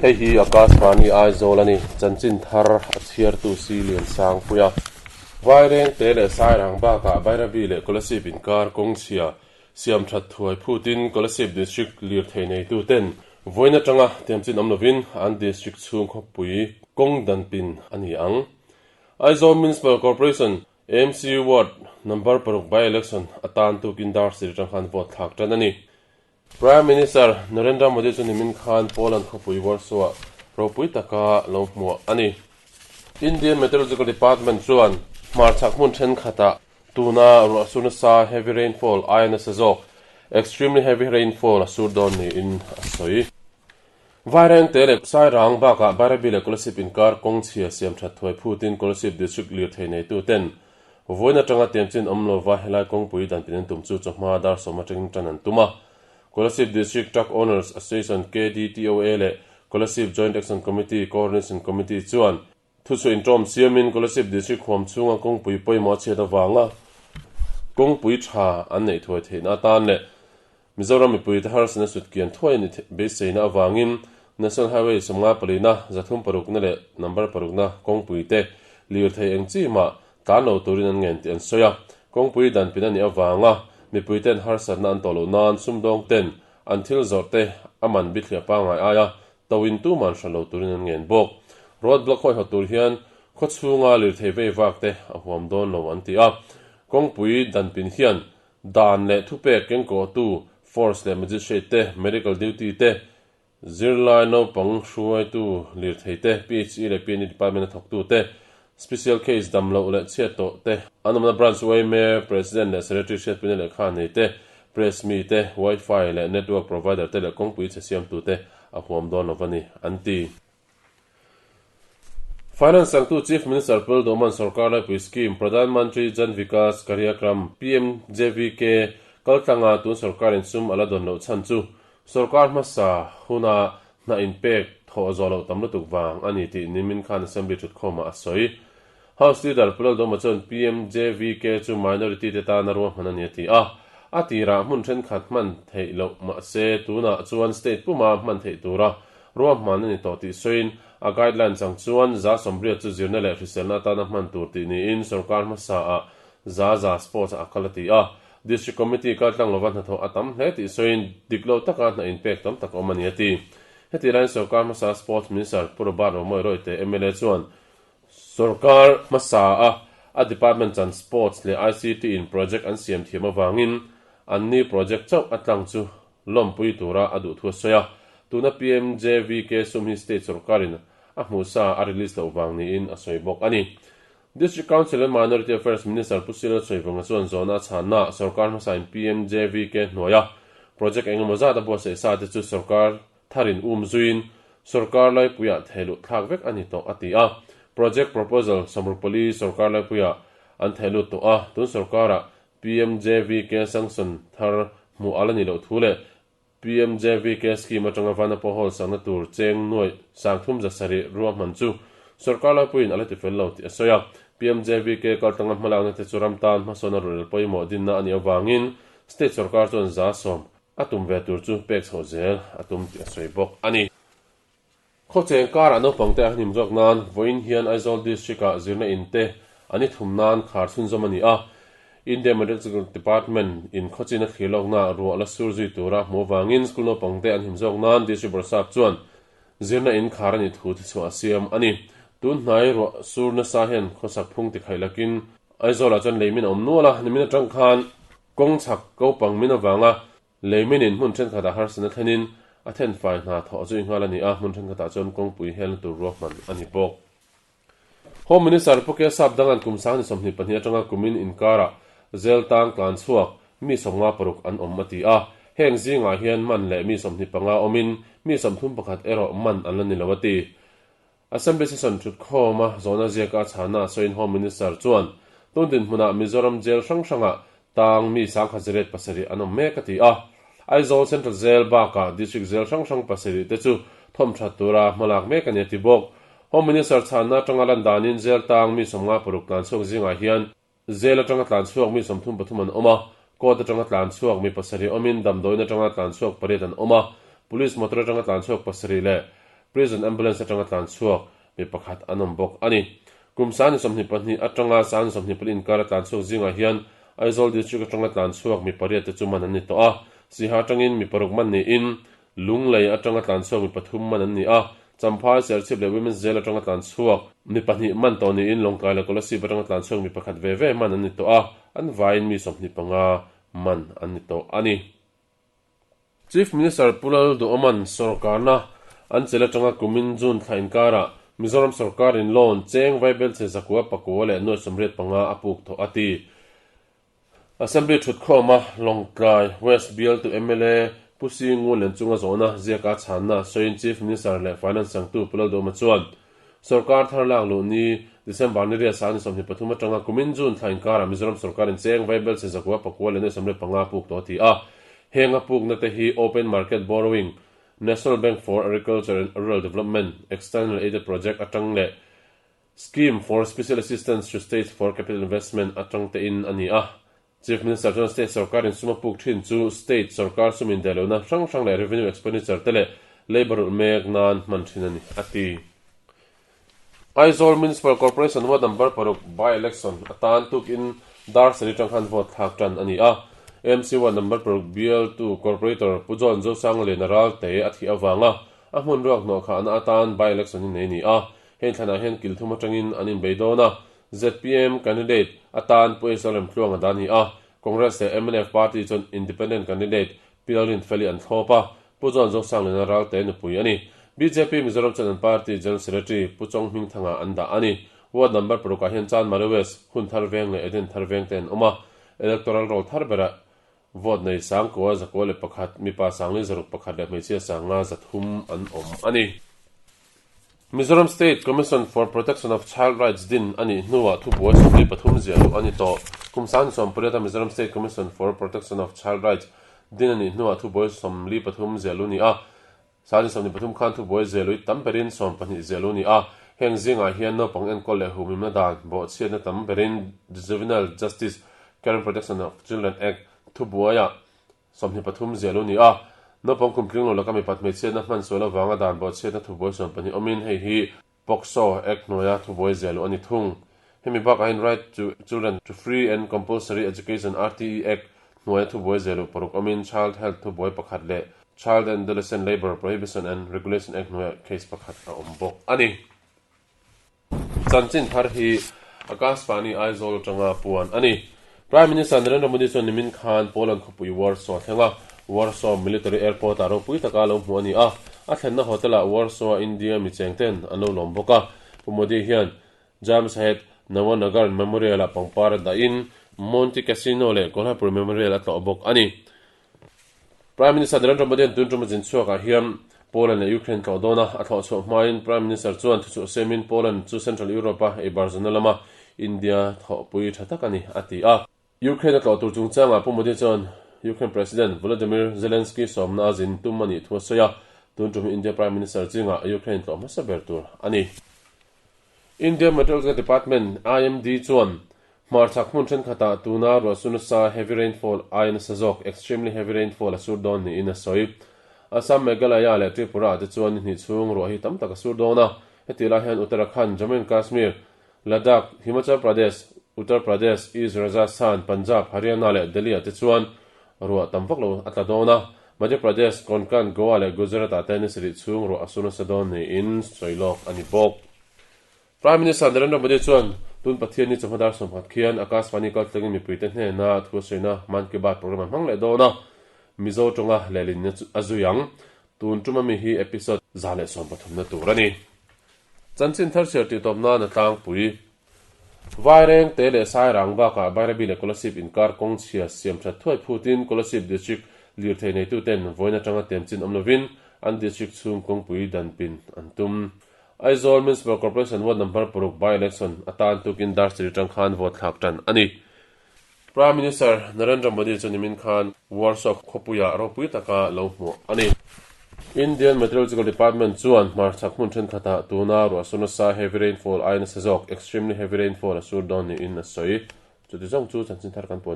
Hei hi Akashvani Aizawl a ni, chanchin thar a chhiartu si Liansangpuia. Vairengte leh Sairang bakah Bairabi leh Kolasib inkar kawng chhia siam that thuai phutin Kolasib District lirthei neituten vawiin atanga tiamchin awm lovin an District chhung khawpui kawng danpin a ni ang. Aizawl Municipal Corporation, AMC, Ward number paruk by-election atan tukin dar sir atang khan vote thlak tan a ni. Prime Minister Narendra Modi chu nimin khan Poland khawpui Warsaw-ah ropui taka lo hmuah a ni. Indian Meteorological Department chuan hmarchhak hmun thenkhatah tuna ruah sur nasa heavy rainfall aia nasa zawk extremely heavy rainfall a sur dawn niin a sawi. Vairengte leh Sairang bakah Bairabi leh Kolasib inkar kawng chhia siam that thuai phutin Kolasib District lirthei neituten vawiin atanga tiamchin awm lova helai kawngpui dan pin an tum chu chawhma dar sawm atangin tan an tum a. Kolasib District Truck Owners Association, KDTOA, leh Kolasib Joint Action Committee Coordination Committee chuan Thuchhuah inṭawm siamin Kolasib District huam chhunga kawngpui pawimawh a chhiat avanga kawngpui ṭha an neih thuai theihna atan leh Mizoram mipuite harsatna sutkian thuai a ni beiseina avangin National Highway sawmnga palina, zathum parukna leh number parukna kawngpuite lirthei eng chi mah tlan lo turin an ngen tih an sawi a. Kawngpui danpin a nih avanga mipuite'n harsatna an tawh loh nan sumdawngte'n an thil zawrhte a man bithliah pangngai aia To in tuman hra lo turin an ngen bawk. Road block hawihawt tur hian khaw chhunga lirthei vei vak te a huam dawn lo an ti a. Kawngpui danpin hian dan leh thupek kengkawhtu force leh magistrate te, medical duty te, zirlai naupang hruaitu lirthei te, PHE leh PNE department a thawktu te, special case dam loh leh chhiat tawh te, an awmna branch yma president leh secretary hriatpuina lehkha nei te, press mi te, wifi leh network provider te leh kawngpui chhe siamtu te a huam dawn lo va ni, an ti. Finance changtu Chief Minister Pul Doman sorkar laipui scheme Pradhan Mantri Jan Vikas Karyakram, PMJVK, kaltlanga tun sorkarin sum a la dawn loh chhan chu sorkar hmasa huna Hna inpek thawh zawh loh tam lutuk vang a ni tih nimin khan Assembly thutkhawmah a sawi. House Leader Pu Laldawma chuan PMJVK chu minority te tana ruahman a ni a ti a. A tirah hmun thenkhat hman theih loh mahse tunah chuan state puma hman theih tura ruahman a ni tawh tih sawiin a guidelines ang chuan 180 chu zirna leh hriselna atana hman tur tih niin sorkar hmasaah za sports ah a kal a ti a. District Committee kaltlang lova hnathawh a tam hle tih sawiin dik lo taka hna inpek tam tak a awm a ni a ti. Heti laiin sorkar hmasa Sports Minister Pu Robert Romawih Royte mla chuan sorkar hmasa a a department chan Sports leh ICT in project an siam thiam avangin anni project chauh a tlang chu lawmpui tura a duh thu a sawi a. Tuna PMJVK sum hi state sorkarin a hmuhsa a release loh vang niin a sawi bawk a ni. District Council and Minority Affairs Minister Pu Sila Chawivanga chuan zawhna a chhanna sorkar hmasain PMJVK hnuaia project engemaw zat a buatsaih sa te chu sorkar tharin um zuiin sorkar laipuiah thehluh thlak vek a ni tawh a ti a. Project proposal 64 sorkar laipuiah an thehlut tawh a, tun sorkarah PMJVK sanction thar hmuh a la ni loh thu leh PMJVK scheme atanga Vanapa Hall sakna tur cheng nuaih 3700 ruahman chu sorkar laipuiin a la tifel lo tih a sawi a. PMJVK kaltlanga hmalakna te chu ram tan hmasawn a rorel pawimawh dinna a nih avangin state sorkar chuan 10% a tum ve tur chu pek chhoh zel a tum tih a sawi bawk a ni. Khawcheng karah naupangte a hnim zawk nan vawiin hian Aizawl District-ah zirna in te an i thum nan khar chhunzawm a ni a. India Meteorological Department in khawchin a thlir lawkna ruah la sur zui tura hmuh avangin school naupangte an him zawk nan District Bawrhsap chuan zirna in khar a nih thu thichhuah a siam a ni. Tun hnai ruah sur nasa hian khawsak phung tikhaih lakin Aizawlah chuan leimin a awm nual a, nimin atang khan kawng chhak kopang min avanga Leimin in hmun thenkhatah harsatna thlenin a thenfai hna thawh zui nghal a ni a, hmun thenkhatah chuan kawngpui helna tur ruahman a ni bawk. Home Minister Pu K Sap Dangan kum 2022 atanga kumin inkarah zel tang tlan chhuak mi 56 an awm a ti a, heng zingah hian man leh mi 25 awmin mi 31 erawh man an la ni lo a ti. Assembly session thutkhawma zawhna ziaka a chhana a sawiin Home Minister chuan tun dinhmunah Mizoram jail hrang hrangah tang mi 1007 an awm mek a ti a. Aizawl Central Jail bakah District Jail hrang hrang pasarih te chu thawmthat tura hmalak mek a ni a ti bawk. Home Minister chhanna atanga lan danin jail tang mi 56 tlan chhuak zingah hian Jail atanga tlan chhuak mi 33 an awm a, court atanga tlan chhuak mi pasarih awmin damdawiin atanga tlan chhuak pariat an awm a, police motor atanga tlan chhuak pasarih leh. Prison Ambulance atanga tlan chhuak mi pakhat an awm bawk a ni. Kum 22 atanga 24 inkar a tlan chhuak zingah hian Aizawl District atanga tlan chhuak mi pariat te chu man an ni tawh a, Siha atangin mi paruk man niin Lunglei atanga tlan chhuak mi pathum man an ni a, Champhai, Serchhip leh Women's Jail atanga tlan chhuak mi pahnih man tawh niin Lawngtlai leh Kolasib atanga tlan chhuak mi pakhat ve ve man an ni tawh a, an vaiin mi 25 man an ni tawh a ni. Chief Minister Pu Lal Duhawman sawrkarna an chelh atanga kumin June thla inkarah Mizoram sawrkarin loan cheng vaibelchhe zakua pakua leh nuai 85 a puk tawh a ti. Assembly thutkhawma Lawngtlai West bialtu mla Pu Si Ngun Lian chunga zawhna ziaka chhanna sawiin Chief Minister leh Finance changtu Pu Lal Duhawma chuan sawrkar thar lak luh ni December ni riat 23 atanga kumin June thla inkarah Mizoram sawrkarin cheng vaibelchhe zakua pakua leh nuai 85 a puk tawh a ti a. Heng a pukna te hi Open Market Borrowing, National Bank for Agriculture and Rural Development, External Aided Project atang leh Scheme for Special Assistance to States for Capital Investment atang te in a ni a. Chief Minister chuan State sawrkarin sum a puk thin chu State sawrkar sum indaihlohna hrang hrang leh Revenue Expenditure te leh Labour rulh mek nan hman thin a ni, a ti. Aizawl Municipal Corporation ward number paruk by-election atan tukin dar sarih tang khan vote thlak tan a ni a. AMC ward number paruk bialtu Corporator Pu John Zosangliana Ralte a thih avanga a hmun ruak hnawhkhahna atan by-election hi nei a ni a. Heng thlanah hian kil thum atangin an inbei dawn a, zpm candidate atan Pu Esau Remtluanga dah a ni a. Congress leh mnf party chuan independent candidate Pi Lalrinfeli an thlawp a, Pu John Zosangliana Ralte nupui a ni. Bjp Mizoram chuan an party General Secretary Pu Chawng Hmingthanga an dah a ni. Ward number parukah hian Chanmari West, Hun Thar Veng leh Eden Thar Veng te an awm a. Electoral roll thar berah vote nei sangkua 101, mipa 461 leh hmeichhia 503 an awm a ni. Mizoram State Commission for Protection of Child Rights din a nih hnuah thubuai 43 ziah luh a ni tawh. Kum 28 a Mizoram State Commission for Protection of Child Rights din a nih hnuah thubuai 43 ziah luh a ni a. 23 khan thubuai ziah luih tam berin 12 ziah luh a ni a. Heng zingah hian naupang enkawl leh humhimna dan bawhchhiatna tam berin Juvenile Justice Care and Protection of Children Act thubuaiah 23 ziah lo ni a, naupang kum tling lo laka mipat hmeichhiatna hman sual avanga dan bawhchhiatna thubuai 12 awmin hei hi POCSO Act hnuaia thubuai ziah lo a ni thung. Hemi bakah hian Right to Children to Free and Compulsory Education, RTE, Act hnuaia thubuai ziah loh paruk awmin Child Health thubuai pakhat leh Child and Adolescent Labour Prohibition and Regulation Act hnuaia case pakhat a awm bawk a ni. Chanchin thar hi Akashvani Aizawl atanga puan a ni. Prime Minister Narendra Modi chuan nimin khan Poland khawpui Warsaw a thleng a, Warsaw Military Airport ah ropui taka lo hmuh a ni a, a thlenna hotel ah Warsaw a India mi cheng ten an lo lawm bawk a. Pu Modi hian Jamshed Nawanagar Memorial ah pangpar a dahin Monte Cassino leh Kolhapur Memorial a tlawh bawk a ni. Prime Minister Narendra Modi-a'n tun tum a zin chhuakah hian Poland leh Ukraine tlawh dawn a, a thlawh chhuah hmain Prime Minister chuan thuchhuah siamin Poland chu Central Europe-a ei bar zuna lama India thawhpui tha tak a ni, a ti a. Ukraine a tlawh tur chungchangah Pu Modi chuan Ukraine President Volodymyr Zelensky sawmna a zin tum a nih thu a sawi a, tun tum hi India Prime Minister zingah Ukraine tlawh hmasa ber tur a ni. India Meteorological Department, IMD, chuan Hmarchhak hmun thenkhatah tuna ruahsur nasa, heavy rainfall, aia nasa zawk, extremely heavy rainfall, a sur dawn niin a sawi. Assam, Meghalaya leh Tripura ah te chuan ni hnih chhung ruah hi tam tak a sur dawn a. Hetih lai hian Uttarakhand, Jammu and Kashmir, Ladakh, Himachal Pradesh, Uttar Pradesh, East Rajasthan, Punjab, Haryana leh Delhi ah te chuan ruah tam vak lo a tla dawn a. Madhya Pradesh, Konkan, Goa leh Gujarat ah te ni sarih chhung ruah a sur nasa dawn niin sawi lawk a ni bawk. Prime Minister Narendra Modi chuan tun Pathianni chawhma dar 30 khian Akashvani kaltlangin mipuite hnena thu a sawina Mann Ki Baat programme a hmang leh dawn a, Mizo tawnga lehlinna chu a zui ang. Tun tuma mi hi episode 113 na tur a ni. Chanchin thar chhiar tih tawp nan a tlangpui. Vaireng te leh Sairang bakah Bairabi leh Kolasib inkar kawng chhia siam that thuai phutin Kolasib District lirthei neituten vawiin atanga tiamchin awm lovin an district chhung kawngpui danpin an tum. Aizawl Municipal Corporation ward number paruk by-election atan tukin dar sarih atang khan vote thlak tan a ni. Prime Minister Narendra Modi chu nimin khan Warsaw khawpuiah ropui taka lo hmuh a ni. Indian Meteorological Department chuan hmarchhak hmun thenkhatah tuna ruahsur nasa heavy rainfall aia nasa zawk extremely heavy rainfall a sur dawn niin a sawi. Chuti zawng chu chanchin thar kan puan.